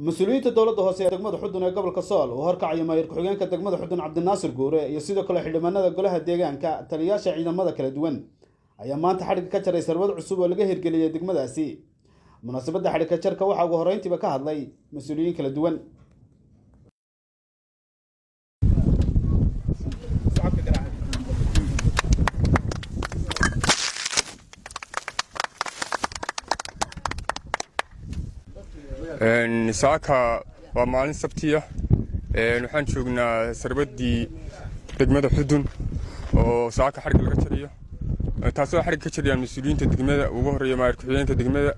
Mas-uuliyiinta dowladda hoose ee degmada Xudun ee gobolka Sool uu horkacayo maayir ku-xigeenka degmada Xudun Cabdinaasir Guure iyo sidoo kale xildhibaanada golaha deegaanka, taliyayaasha ciidamada kala duwan ayaa maanta xadhigga ka jaray sariibad cusub oo laga hirgeliyey degmadaasi. Munaasabadda xadhigka jarka waxaa ugu horreyntiiba ka hadlay mas-uuliyiin kala duwan. Saaka waa maalin Sabtiya, waxaan joognaa sariibaddii degmada Xudun oo saaka xadhigga laga jarayo, taasoo xadhigga ka jarayaan mas-uuliyiinta degmada, ugu horreeya maayir ku-xigeenka degmada,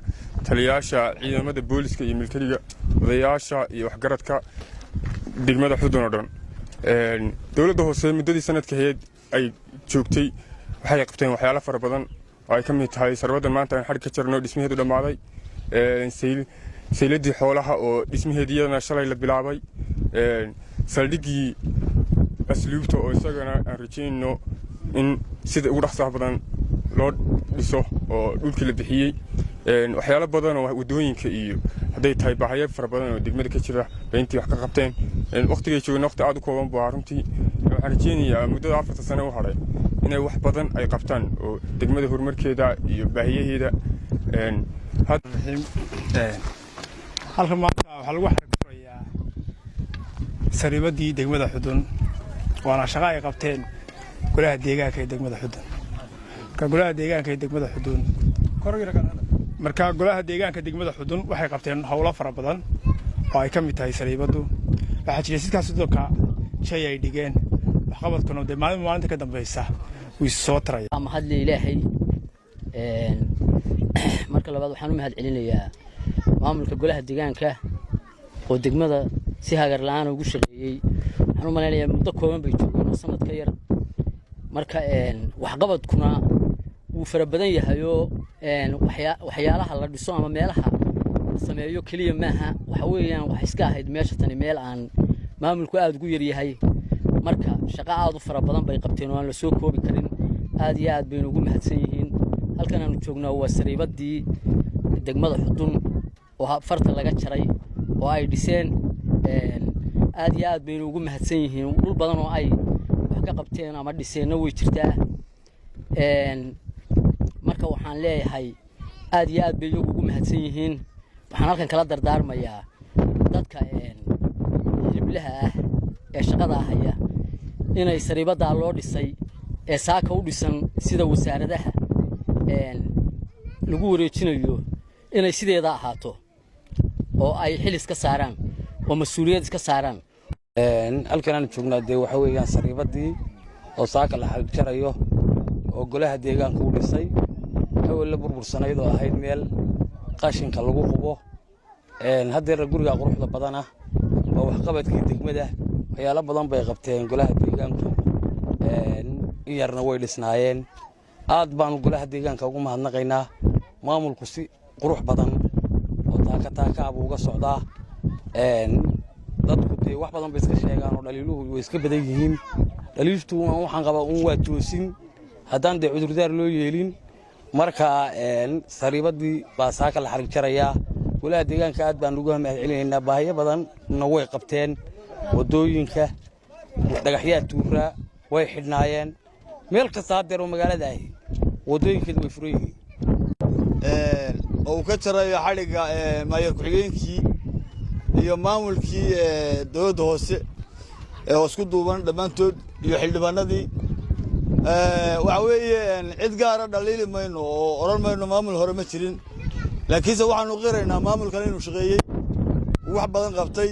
taliyayaasha ciidamada booliska iyo militariga, odayaasha iyo waxgaradka degmada Xudun oo dhan. Dowladda hoose muddadii sanadka ahayd ay joogtay waxay qabteen waxyaalo fara badan oo ay ka mid tahay sariibaddan maanta aan xadhig ka jarno, dhismaheedu dhammaaday, sayladii xoolaha oo dhismaheedii iyadana shalay la bilaabay, saldhiggii asluubta oo isagana aan rajaynayno in sida ugu dhaqsaha badan loo dhiso oo dhulkii la bixiyey, waxyaalo badan oo waddooyinka iyo hadday tahay baahayo fara badan oo degmada ka jira bay intii wax ka qabteen. Waqtigay joogna waqti aad u kooban buu ahaa runtii. Waxaan rajaynayaa muddada 4ta sano u hadhay inay wax badan ay qabtaan oo degmada horumarkeeda iyo baahiyaheeda. Halkan maanta waxaa lagu xarig furayaa sariibaddii degmada Xudun, waana shaqo ay qabteen golaha deegaanka ee degmada Xudun. Marka golaha deegaanka ee degmada Xudun, marka golaha deegaanka degmada Xudun waxay qabteen howlo fara badan oo ay ka mid tahay sariibaddu. Waxaa jiray sidkaas sidoo shay ay dhigeen, waxqabadkuna dee maalin maalinta ka dambaysa wuu soo taraya. Mahadle Ilaahay. Marka labaad waxaan u mahad celinayaa maamulka golaha deegaanka oo degmada si hagar la'aan ugu shaqeeyey. Waxaan u malaynayaa muddo kooban bay joogeen oo sanad ka yar. Marka waxqabadkuna wuu fara badan yahayoo waxyaalaha la dhiso ama meelaha la sameeyo keliya maaha. Waxa weeyaan waxay iska ahayd meesha tani meel aan maamulku aada ugu yaryahay. Marka shaqo aada u fara badan bay qabteen oo aan la soo koobi karin. Aad iyo aad baynu ugu mahadsan yihiin. Halkan aanu joognaa waa sariibaddii degmada Xudun oo farta laga jaray oo ay dhiseen. Aad iyo aad baynu ugu mahadsan yihiin. Dhul badan oo ay wax ka qabteen ama dhiseenna way jirtaa. Marka waxaan leeyahay aad iyo aad bay iyagu ugu mahadsan yihiin. Waxaan halkan kala dardaarmayaa dadka hiliblaha ah ee shaqadaa haya inay sariibaddaa loo dhisay ee saaka u dhisan sida wasaaradaha lagu wareejinayo inay sideeda ahaato oo ay xil iska saaraan oo mas-uuliyad iska saaraan. Halkan aan joognaa dee waxa weeyaan sariibaddii oo saaka la xarig jarayo oo golaha deegaanka u dhisay. Awel la burbursanayd oo ahayd meel qashinka lagu qubo, haddeerna guriga quruxda badan ah waa waxqabadkii degmada. Waxyaalo badan bay qabteen golaha deegaanku, in yarna way dhisnaayeen. Aad baanu golaha deegaanka ugu mahadnaqaynaa. Maamulku si qurux badan oo taaka taaka buu uga socdaa. Dadku dee wax badan bay iska sheegaan oo dhaliiluhu way iska badan yihiin. Dhaliiltu waxaan qabaa un waa toosin haddaan dee cudurdaar loo yeelin. Marka sariibaddii baa saaka la xarig jarayaa. Golaha deegaanka aad baan uga mahad celinaynaa. Baahiyo badanna way qabteen. Waddooyinka dhagaxyaa tuuraa way xidhnaayeen. Meel kasta haddeer oo magaalada ahi waddooyinkeedu way furan yihiin. Oo uu ka jarayo xadhigga maayar ku-xigeenkii iyo maamulkii dowladda hoose oo isku duuban dhammaantood iyo xildhibaanadii. Waxa weeye cid gaara dhaliili mayno oo odhan mayno maamul hore ma jirin, laakiinse waxaanu qiraynaa maamulkan inuu shaqeeyey, wax badan qabtay.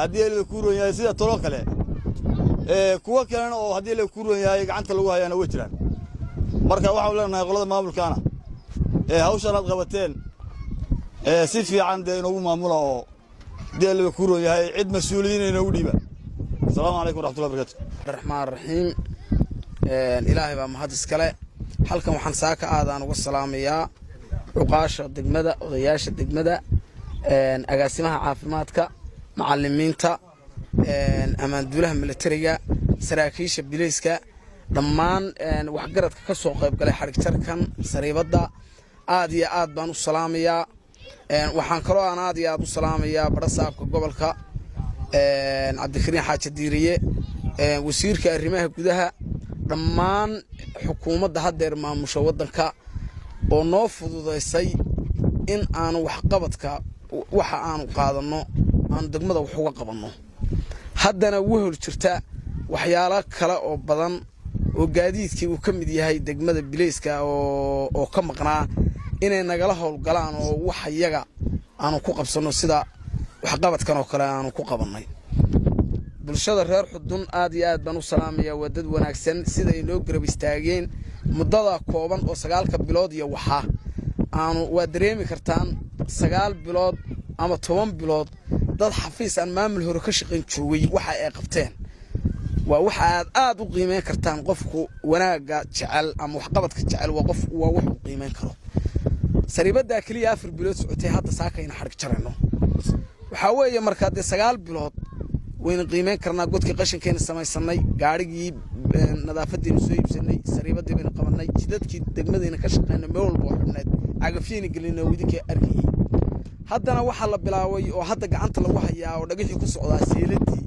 Haddii la kuu roon yahay sida tolo kale, kuwo kalena oo haddii la kuu roon yahay gacanta lagu hayaana way jiraan. Marka waxaanu leenahay qolada maamulkaana hawshan aad qabateen si fiican dee inoogu maamula oo haddii la kuu roon yahay cid mas-uuliyiin inoogu dhiiba. Asalaamu calaykum waraxmatullahi barakatu. Raxmaan raxiim. Ilaahay baa mahad iskale. Halkan waxaan saaka aadaan uga salaamayaa cuqaasha degmada, odayaasha degmada, agaasimaha caafimaadka, macalimiinta, ammaanduulaha militariga, saraakiisha bileyska, dhammaan waxgaradka ka soo qayb galay xadhigjarkan sariibadda. Aad iyo aad baan u salaamayaa. Waxaan kaloo aan aad iyo aad u salaamayaa barasaabka gobolka, Cabdikariin Xaaji Diiriye, wasiirka arrimaha gudaha, dhammaan xukuumadda haddeer maamusha waddanka oo noo fududaysay in aanu waxqabadka waxa aanu qaadanno, aanu degmada wax uga qabanno. Haddana wahol jirta waxyaalo kale oo badan oo gaadiidkii uu ka mid yahay degmada bileyska oo ka maqnaa inay nagala howlgalaan oo wax iyaga aanu ku qabsanno sida waxqabadkan oo kale aanu ku qabannay. Bulshada reer Xudun aad iyo aad baan u salaamayaa. Waa dad wanaagsan siday noo garab istaageen muddada kooban oo 9-ka bilood iyo waxaa aanu waa dareemi kartaan 9 bilood ama 10 bilood dad xafiis aan maamul hore ka shaqayn joogay waxa ay qabteen waa waxa aad aad u qiimeyn kartaan. Qofku wanaagga jecel ama waxqabadka jecel waa qof waa wax uu qiimeyn karo. Sariibaddaa keliya 4 bilood socotay, hadda saakayna xadhig jarayno. Waxaa weeye markaa dee 9 bilood wayna qiimeyn karnaa. Godkii qashinkayna samaysanay, gaadhigii nadaafadaynu soo iibsanay, sariibadii baynu qabanay, jidadkii degmadayna ka shaqaynay, meel walba oo xidhnayd cagafyayna gelinay oo idinka arkayay. Haddana waxaa la bilaabay oo hadda gacanta lagu hayaa oo dhagixii ku socdaa seeladii.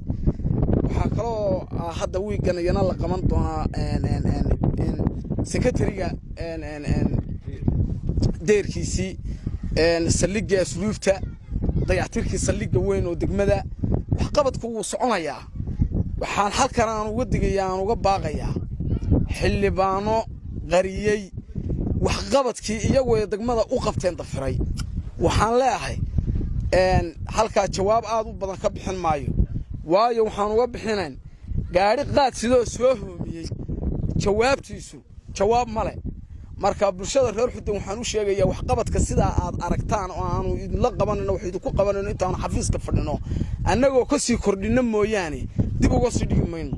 Waxaa kaloo hadda wiigan iyana la qaban doonaa secretariga deerkiisii, saldhigii asluubta, dayactirkii saldhigga weyn oo degmada. Waxqabadku wuu soconayaa. Waxaan halkan aan uga digayaa, aan uga baaqayaa xildhibaano qariyey waxqabadkii iyagoo degmada u qabteen dafiray. Waxaan leeyahay halkaa jawaab aad u badan ka bixin maayo, waayo waxaan uga bixinayn gaadhi qaad sidoo soo hoomiyey jawaabtiisu jawaab ma leh. Marka bulshada reer Xudun waxaan u sheegayaa waxqabadka sidaa aad aragtaan oo aanu idinla qabanayno, wax idinku qabanayno intaanu xafiiska fadhino, annagoo ka sii kordhinno mooyaane dib uga sii dhigi mayno.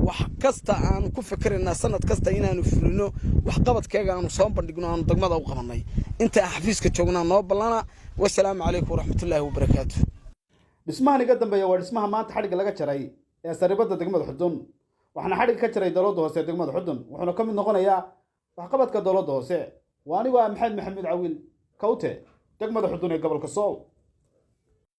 Wax kasta aanu ku fikiraynaa sanad kasta inaanu fulino waxqabadkeega, aanu soo bandhigno aanu degmada u qabannay inta aan xafiiska joognaa. Noo ballana. Wasalaamu calaykum waraxmatullaahi wabarakaatu. Dhismahan iga dambeeya waa dhismaha maanta xadhigga laga jaray ee saribadda degmada Xudun, waxaana xadhigga ka jaray dowladda hoose ee degmada Xudun, wuxuuna ka mid noqonayaa waxqabadka dowladda hoose. Waa anigoo ah Maxamed Maxamuud Cawiil Kawte, degmada Xudun ee gobolka Sool.